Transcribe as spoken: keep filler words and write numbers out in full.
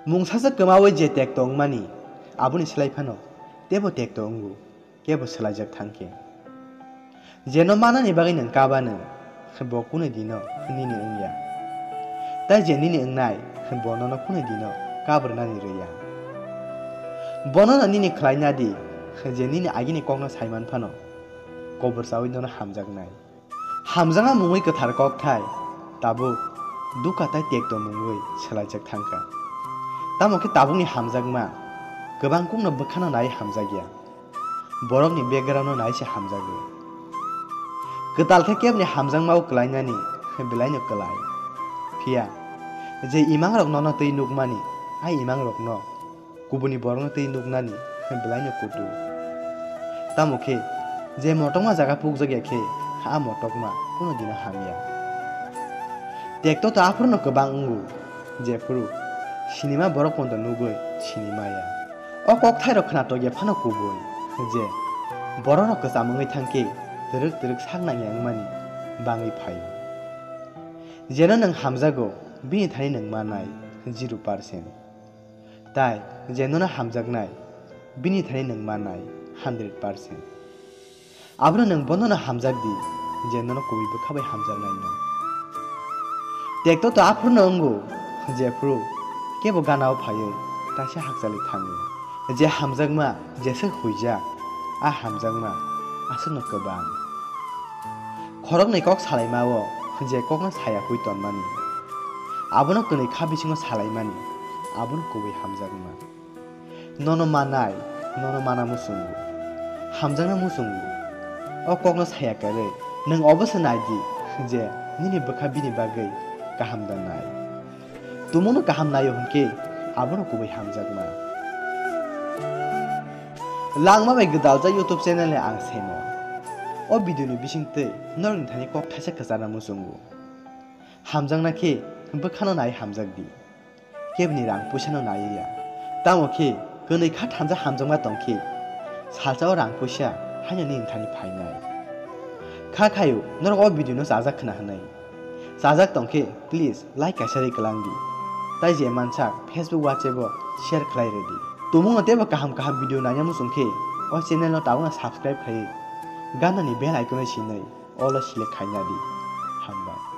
Mungsasa kwmawi je tekto wngmani, aboni slai phano teibo tekto wngo, kebo swlaijak thang khe. Jeno manani bagwi nwng kabano, bo kunui dino nini wngya. Tai je nini wngnai, bo nono kunui dino kabrwnani rwya. Bonono nini khlai nadi, je nini agini kokno saiman phano, kobor chawi nono hamjaknai. Hamjakma mungwi kwthar kokthai tabuk duka tai tekto mungwi swlaijak thangkha. Tamo khe tabukni hamjakma kwbang kokno bwkhano nai hamjakya. Borokni background-no nai se hamjago. Kwtal khe keboni hamjakma-o kwlainani belaino kwlai. Phiya je imangrok nono twi nukmani, a imangrokno kubuni borokno twi nuknani belaino kutu. Tamo khe je motokma jaga pukjakya khe a motokma kuno dino hamya. Tekto to aphuru no kwbang wngo, jephuru sinima borok pondo nugwi sinimaya. O kokthairok khwnatok ya phano kubui je bororok kwcham wngwi thangkhe twrwk twrwk sak nangya wngmani bangwi phaio. Jeno nwng hamjago, bini thani nwng manai zero percent. Tai je nono hamjaknai, bini thani nwng manai hundred percent. Abono nwng bonono hamjak di, je nono kubui bwkha bai hamjaknaino. Tekto to aphuru no wngo, jephuru kebo gana-o phaiwi kaisa hakchali thango. Je hamjakma jeswk huijak, a hamjakma aswkno kwbang. Khoroknwi kok salaimao je kokno saya hui tonmani, abono kwnwi kha bisingo salaimani, abono kubui hamjakma. Nono manai, nono mana muchungo. Hamjakna muchungo. O kokno saya kwrwi, nwng obo se nai di je nini bwkha bini bagwi kaham da nai. Tumungno kaham naio hwnkhe abono kubui hamjakma. Langma bai gwdaljak YouTube channel ni ang Semo. O video ni bisingtwi norokni thani kok thaisa kwcharna muchungo. Hamjakna khe bwkhano nai hamjak di. Keboni rang puisano naiwi ya. Tamo khe kwnwi kha thansa hamjakma tong khe, salsao rang puisa haino nini thani phainai. Kha khaio norok o video no chajak khna hwnwi. Chajak tong khe please like kaisa ri kwlang di. Tai je mansak Facebook, WhatsApp o share khlai rw di. Tumungno teibo kaham kaham video naina muchung khe o channel no tabukno subscribe khlaiwi ganani bell icon no sinwi all o select khaina di. Hambai.